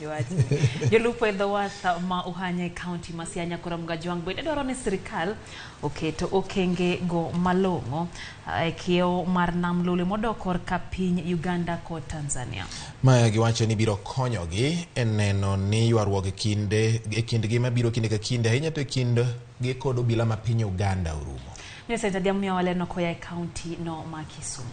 Awinjo wachni. Jolupo e dho wath ma Uhanya e kaunti ma Siaya Nyakora Mgajwang' bende dwaro ni sirkal oket okenge go malong'o e kiewo mar nam Lolwe modok korka piny Uganda kod Tanzania. Mae giwacho ni biro konyogi e neno ni ywaruok e kinde e kindgi mabiro kinde ka kinde ahinya to e kind gi kod obila ma piny Uganda orumo. Millicent Adhiambo miyowa lerno koya e kaunti no ma Kisumu.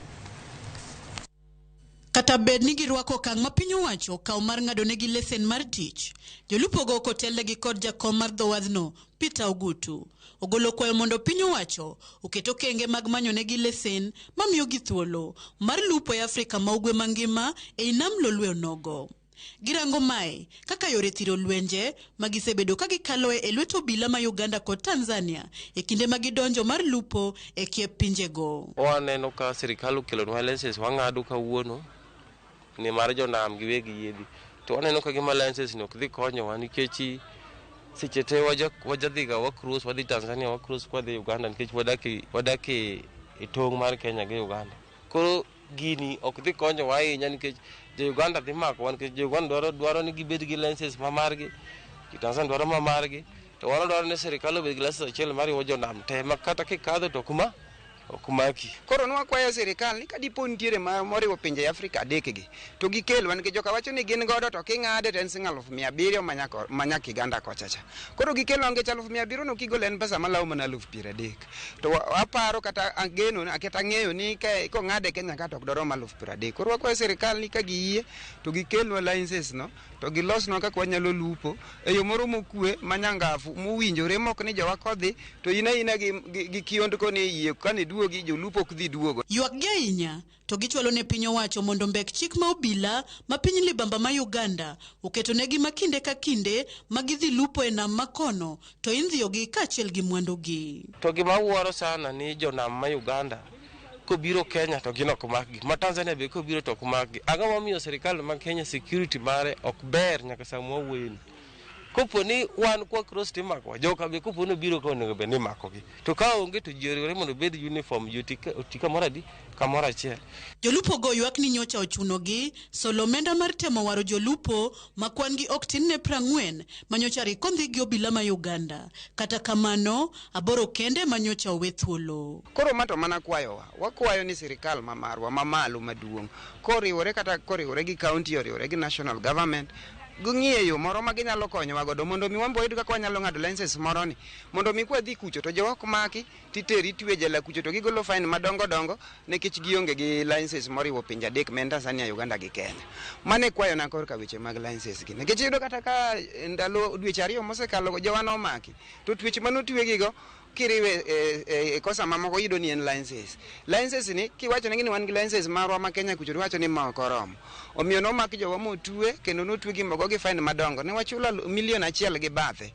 Kata bed ni girwako okang' ma piny owacho okawo mar ng'adonegi lesen mar tich, jolupogo kotelnegi kod jakom mar dho wadhno, Peter Ogutu, ogolo kwayo mondo piny owacho oket okenge mag manyonegi lesen mamiyogi thuolo mar lupo e Afrika ma Ugwe mangima ei nam Lolwe onogo. Girango mae kaka yore thiro lwenje ma gisebedo ka gikaloe e lwet obila ma Uganda kod Tanzania e kinde ma gidonjo mar lupo e kiep pinjego. Waneno ka sirikal okelonwa license wang'ado kawuono ni mar jonam giwegi yiedhi to waneno ka gima license ni ok dhi konyowa nikech seche te wajadhiga wa cross wadhi Tanzania wa cross kwadhi Uganda nikech wadak e tong' mar Kenya gi Uganda. Koro gini ok dhi konyowa ahinya nikech jo Uganda dhi makowa nikech jo Uganda dwaro ni gibed gi license ma margi, jo Tanzania dwaro ma margi, to wan wadwaro ni sirikal obed gi license achiel mariwo jonam te ma kata kikadho to ok maki. Koro nwakwayo sirikal ni kadipo nitiere ma moriwo pinje Afrika adek gi to gikelwa nikech joka wacho ni gin godo to king'ade to en siling 700,000 manyaka Uganda kocha cha. Koro gikelwa nikech 700,000 no kigolo en pesa malawo mana 30,000. To aparo kata ageno kata ang'eyo ni kong'ade Kenya ka to ok dorom 30,000. Koro wakwayo sirikal ni ka giyie to gikelnwa license no to gilosnwa kaka wanyalo lupo e yo moro mokwe manyangafu mowinjore mok ni jowa kodhi to in aina gi kiondko ni yie kane duogi jolupo ok dhi duogo. Ywak gi ahinya to gichwalo ne piny owacho mondo mbek chik ma obila ma piny libamba ma Uganda oketonegi ma kinde ka kinde ma gidhi lupo e nam makono to indhiyogi kaachiel gi mwandugi. To gima wuoro sana ni jonam ma Uganda kobiro Kenya to gin ok makgi, ma Tanzania be kobiro to ok makgi. Ang'o momiyo sirikal ma Kenya security mare ok ber nyaka sama wawuoyeni? Kopo ni wan kwa cross timakowa, joka be kopo ni obiro ka onego bed ni imakogi. To ka onge to ji oriwore mondo obed uniform, ji oti kamoro adi? Kamoro achiel. Jolupo go ywak ni nyocha ochunogi solo omenda mar temo waro jolupo ma kwan gi ok tin ne 40 ma nyocha rik ondhi gi obila ma Uganda. Kata kamano, 8 kende ma nyocha owe thuolo. Koro ma to mana kwayowa, wakwayo ni sirikal ma marwa mamalo maduong' koriwore kata koriwore gi county, oriwore gi national government, ging'iye yo moro ma ginyalo konyowa godo mondo mi wan be wayud kaka wanyalo ng'ado license moro ni mondo mi kwadhi kucho to jowa ok maki titeri itwe jela kucho to gigolo fine madongo dongo nikech gionge gi license moriwo pinje adek ma en Tanzania, Uganda gi Kenya. Mano e kwayona korka weche mag license gi nikech iyudo kata ka ndalo dweche 2 mosekalo jowa nomaki to twech manotwegigo kiriwe e kosa mamoko iyudo ni en license. License ni kiwacho negi ni wan gi license marwa ma Kenya kucho tiwacho ni ma ok oromo. Omiyo nomak jowa motwe kendo notwegi mogogi fine madongo. Ne wachulo milion 1 gi bathe.